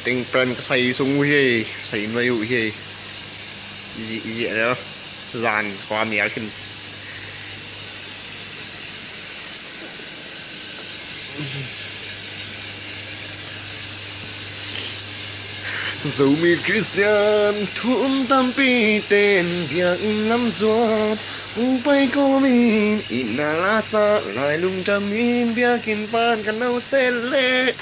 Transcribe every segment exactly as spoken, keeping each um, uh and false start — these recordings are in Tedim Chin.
Teng pen ka sai sung uh hi ei, sai nuai uh hi ei. Zih, zih leh zan khua mial khin. Zomi Khristian thu um tampi ten biakinn lam zuat, hong pai kawmin itna la sa lai lungdamin biakinn pan ka no sel leh.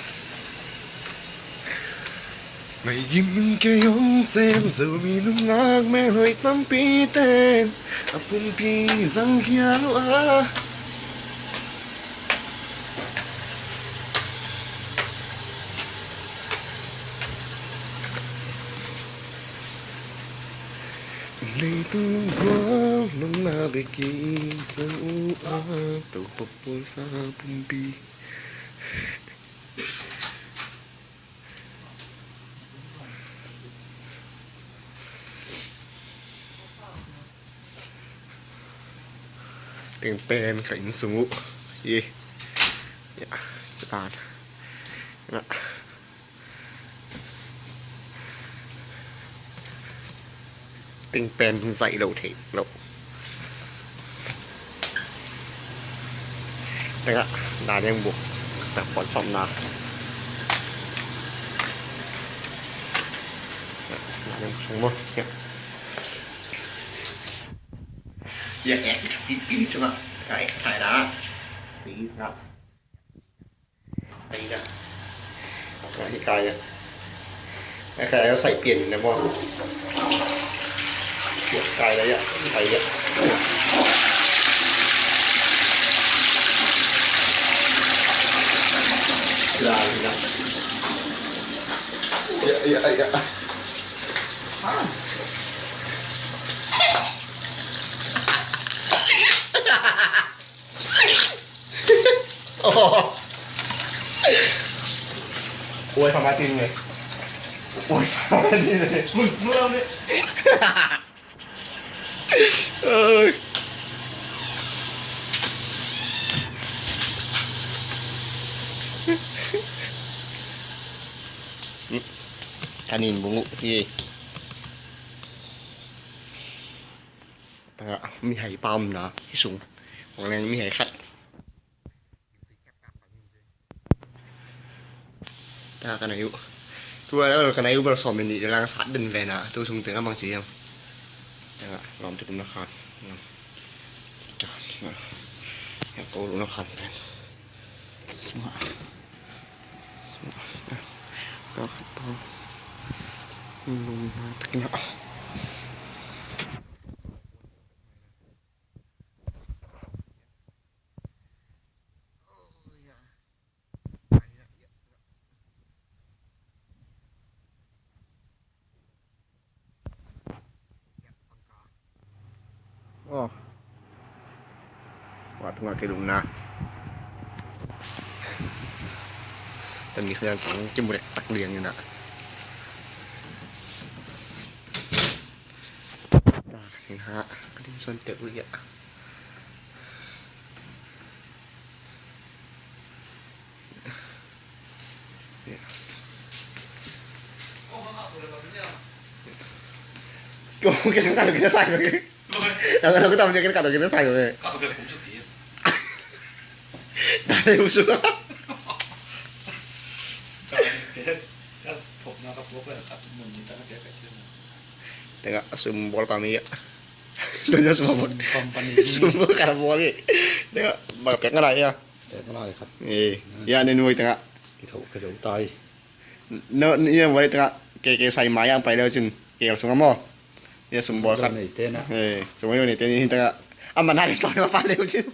Ngaihgim in kei hong sem Zomi nungak melhoih tampi ten a pumpi zangkhia lo a. Leitung gual nong na bek kei sang uh a, Topa pualsa pumpi. Teng pen ka inn sung uh hi. Ya, satan. Teng pen zaih lo thei lo. Tengah na ding buk, teng pon sawmna. Na ding buk sung maw. Ya, ek, pin, pin, coba. Ka ek, thai dah. Pin, dah. Ai da. Ai, kai da. Ai, kai da, sai pian na maw. Kai da ya. Kai da. Da, da. Ya, ya, ya. Ah. Ôi, pha mái tin này. Ôi, pha mái tin này. Ôi, mưa này. Ôi. Kanin bungu. Ye. Tengah mihai pam na. Hisung. Orang yang mihai khat. Ta ka nai uh. Tua ka nai uh bel sawm minit lang sat den ve na. Tu sung tengah bang ci hiam. Tengah lawm te kum na khan. Tengah. Ya ko lu na khan pen. Sungah. Sungah. Ta ka ta. Lum na ta kina. Oh. Wa tunga ke lum na. Tami khayan sang kimu dek tak liang na. Nah, ini ha, ka dim son tek ui ya. Ko ke sangka kita sai ko. Yang ada kita punya kita sai ko. Tadi musuh. Tengah sum bol kami ya. Tengah sum bol. Sum bol kami bol ya. Tengah bapek ngai ya. Tengah lai khat. Eh, ya nen woi tengah. Kithau kithau tai. No, ni woi tengah ke ke sai mai ang pai leu cin. Ke sung mo. Ya sum bol khat. Nei tena. Eh, sum bol nei tena tengah. Aman hari kau ma pai leu cin.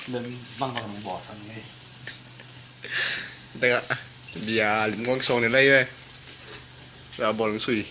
Lem bang bang bol sang ni. Tengah bia lim gong song ni lai we. Bia bol sui.